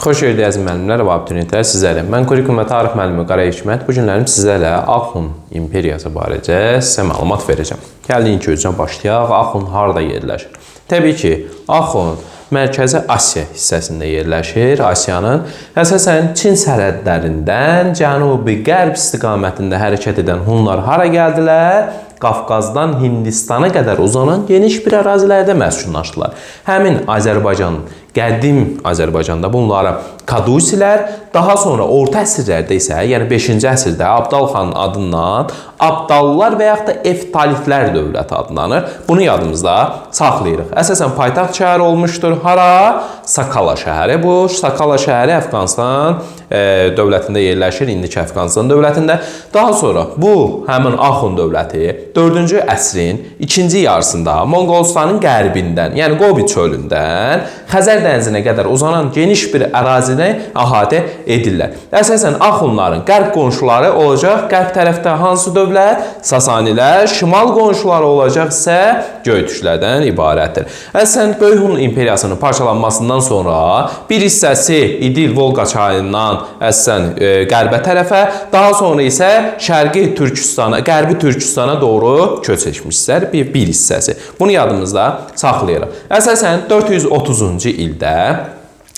Xoş gördük əziz müəllimlər və abituriyentlər sizləri. Mən kurikulum və tarix müəllimi Qara Hikmət. Bu günlərim sizlərlə Axun imperiyası barədə sizə məlumat verəcəm. Gəlin ilk öncə başlayaq. Axun harda yerləşir? Təbii ki, Axun Mərkəzi Asiya hissəsində yerləşir. Asiyanın əsasən Çin sərhədlərindən cənubi-qərb istiqamətində hərəkət edən Hunlar hara gəldilər? Qafqazdan Hindistana qədər uzanan geniş bir ərazilərdə məskunlaşdılar. Həmin Azərbaycanın, qədim Azərbaycanda bunlara Kadusilər, daha sonra orta əsrlərdə isə, yəni 5-ci əsrdə Abdal xanın adından Abdallar və yaxud da Eftalitlər dövləti adlanır. Bunu yadımızda saxlayırıq. Əsasən paytaxt şəhəri olmuşdur. Hara? Sakala şəhəri. Bu Sakala şəhəri Əfqanistan dövlətində yerləşir, indiki Əfqanistan dövlətində. Daha sonra bu həmin Axun dövləti 4-cü əsrin ikinci yarısında Monqolistanın qərbindən, yəni Gobi çölündən Xəzər dənizinə qədər uzanan geniş bir ərazini əhatə edirlər. Əsasən Axunların qərb qonşuları olacaq. Qərb tərəfdə hansı dövlət? Sasanilər. Şimal qonşuları olacaq isə Göytürklərdən ibarətdir. Əsasən Böyük Hun imperiyasının parçalanmasından sonra bir hissəsi İdil Volqa çayından əsasən qərbə tərəfə, daha sonra isə Şərqi Türkistana, Qərbi Türkistana doğru köç etmişlər bir hissəsi. Bunu yadımızda saxlayırıq. Əsasən 430-cu ildə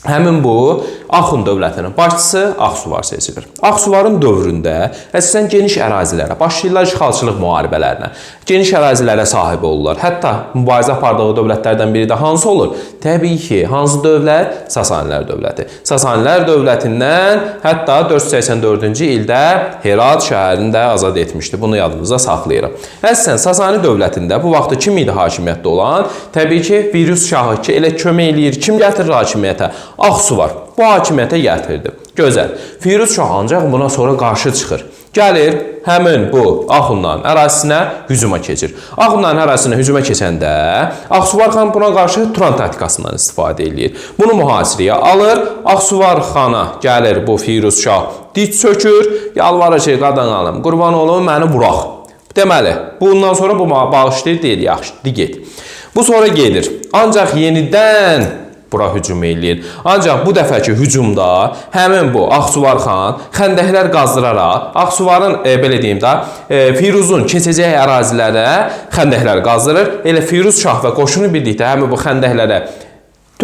həmin bu Axun dövlətinin başçısı Ağsuvar seçilir. Ağsuvarın dövründə əsasən geniş ərazilərə başlayırlar işğalçılıq müharibələrinə. Geniş ərazilərə sahib olurlar. Hətta mübarizə apardığı dövlətlərdən biri də hansı olur? Təbii ki, hansı dövlət? Sasanilər dövləti. Sasanilər dövlətindən hətta 484-cü ildə Herat şəhərini də azad etmişdi. Bunu yadımızda saxlayırıq. Əsasən Sasani dövlətində bu vaxtda kim idi hakimiyyətdə olan? Təbii ki, Firuz şahı ki, elə kömək eləyir. Kim gətirir hakimiyyətə? Ağsuvar. Bu hakimiyyətə gətirdi. Gözəl. Firuz şah ancaq buna sonra qarşı çıxır. Gəlir həmin bu Axunların ərazisinə hücuma keçir. Axunların ərazisinə hücuma keçəndə Ağsuvar xan buna qarşı Turan taktikasından istifadə eləyir. Bunu mühasirəyə alır. Ağsuvar xana gəlir bu Firuz şah diz çökür, yalvarır ki, qadan alım, qurban olum, məni burax. Deməli, bundan sonra bu bağışlayır, deyir, yaxşı, get. Bu sonra gedir. Ancaq yenidən bura hücum eləyir. Ancaq bu dəfəki hücumda həmin bu Ağsuvar xan xəndəklər qazdıraraq Ağsuvarın belə deyim də, Firuzun keçəcəyi ərazilərə xəndəklər qazdırır. Elə Firuz şah və qoşunu birlikdə həmin bu xəndəklərə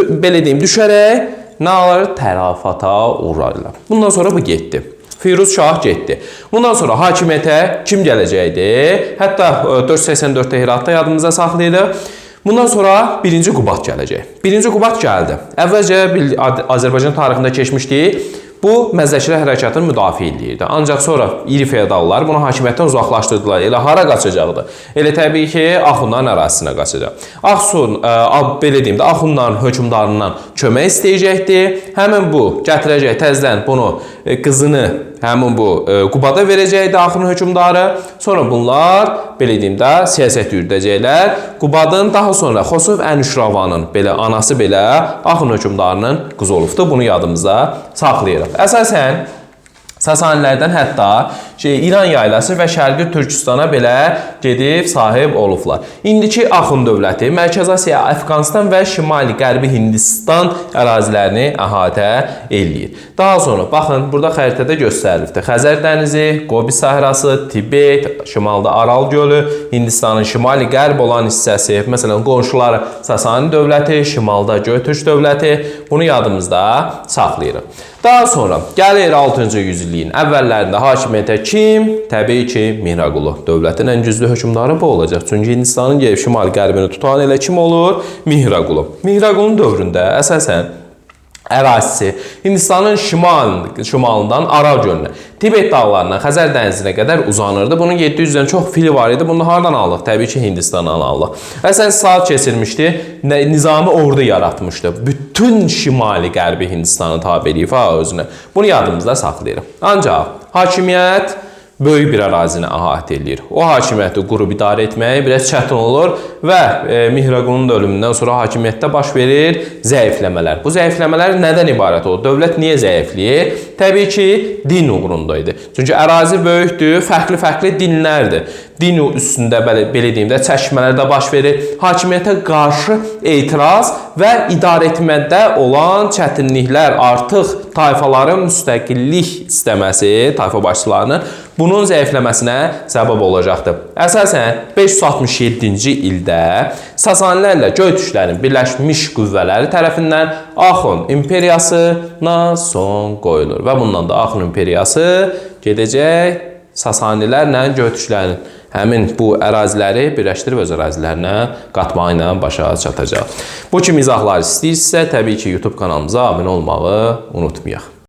belə deyim düşərək nə alır? Tələfata uğrayırlar. Bundan sonra bu getdi. Firuz şah getdi. Bundan sonra hakimiyyətə kim gələcəkdi? Hətta 484-də Heratda yadımıza saxlayırıq. Bundan sonra 1-ci Qubad gələcək. 1-ci Qubad gəldi. Əvvəlcə Azərbaycan tarixində keçmişdi. Bu məzdəkilər hərəkatını müdafiə eləyirdi. Ancaq sonra iri feodallar bunu hakimiyyətdən uzaqlaşdırdılar. Elə hara qaçacaqdı? Elə təbii ki, Axunların ərazisinə qaçacaq. Axun, belə deyim də, Axunların hökmdarından kömək istəyəcəkdi. Həmin bu gətirəcək təzədən bunu qızını həmin bu Qubada verəcəkdi Axun hökmdarı. Sonra bunlar belə deyim də siyasət yürüdəcəklər. Qubadın daha sonra Xosrov Ənuşravanın belə anası belə Axun hökmdarının qızı olubdu. Bunu yadımızda saxlayırıq. Əsasən Sasanilərdən hətta İran yaylası və Şərqi Türkistana belə gedib sahib olublar. İndiki Axun dövləti Mərkəzi Asiya, Əfqanistan və Şimali-Qərbi Hindistan ərazilərini əhatə eləyir. Daha sonra baxın, burada xəritədə göstərilibdir. Xəzər dənizi, Gobi səhrası, Tibet, şimalda Aral gölü, Hindistanın şimali-qərb olan hissəsi, məsələn qonşuları Sasani dövləti, şimalda Göytürk dövləti. Bunu yadımızda saxlayırıq. Daha sonra gəlir 6-cı yüzilliyin əvvəllərində hakimiyyətə kim? Təbii ki, Mihraqulu. Dövlətin ən güclü hökmdarı bu olacaq. Çünki Hindistanın gəlib şimal-qərbini tutan elə kim olur? Mihraqulu. Mihraqulunun dövründə əsasən ərazisi Hindistanın şimalından Aral gölünə, Tibet dağlarından Xəzər dənizinə qədər uzanırdı. Bunun 700-dən çox fili var idi. Bunu hardan aldıq? Təbii ki, Hindistandan aldıq. Əsasən saat keçirmişdi, nizami ordu yaratmışdı. Bütün şimali-qərbi Hindistanı tabe eləyib özünə. Bunu yadımızda saxlayırıq. Ancaq hakimiyyət Böyük bir ərazini əhatə eləyir. O hakimiyyəti qurub idarə etmək biraz çətin olur və Mihraqulun da ölümündən sonra hakimiyyətdə baş verir zəifləmələr. Bu zəifləmələr nədən ibarət olur? Dövlət niyə zəifləyir? Təbii ki, din uğrunda idi. Çünki ərazi böyükdür, fərqli-fərqli dinlərdir. Din üstündə belə deyim də çəkişmələr də baş verir. Hakimiyyətə qarşı etiraz və idarə etmədə olan çətinliklər, artıq tayfaların müstəqillik istəməsi, tayfa başçılarının bunun zəifləməsinə səbəb olacaqdır. Əsasən 567-ci ildə Sasanilərlə Göytürklərin birləşmiş qüvvələri tərəfindən Axun imperiyasına son qoyulur və bundan da Axun imperiyası gedəcək Sasanilərlə Göytürklərin həmin bu əraziləri birləşdirib öz ərazilərinə qatmağı ilə başa çatacaq. Bu kimi izahlar istəyirsinizsə, təbii ki, YouTube kanalımıza abunə olmağı unutmayaq.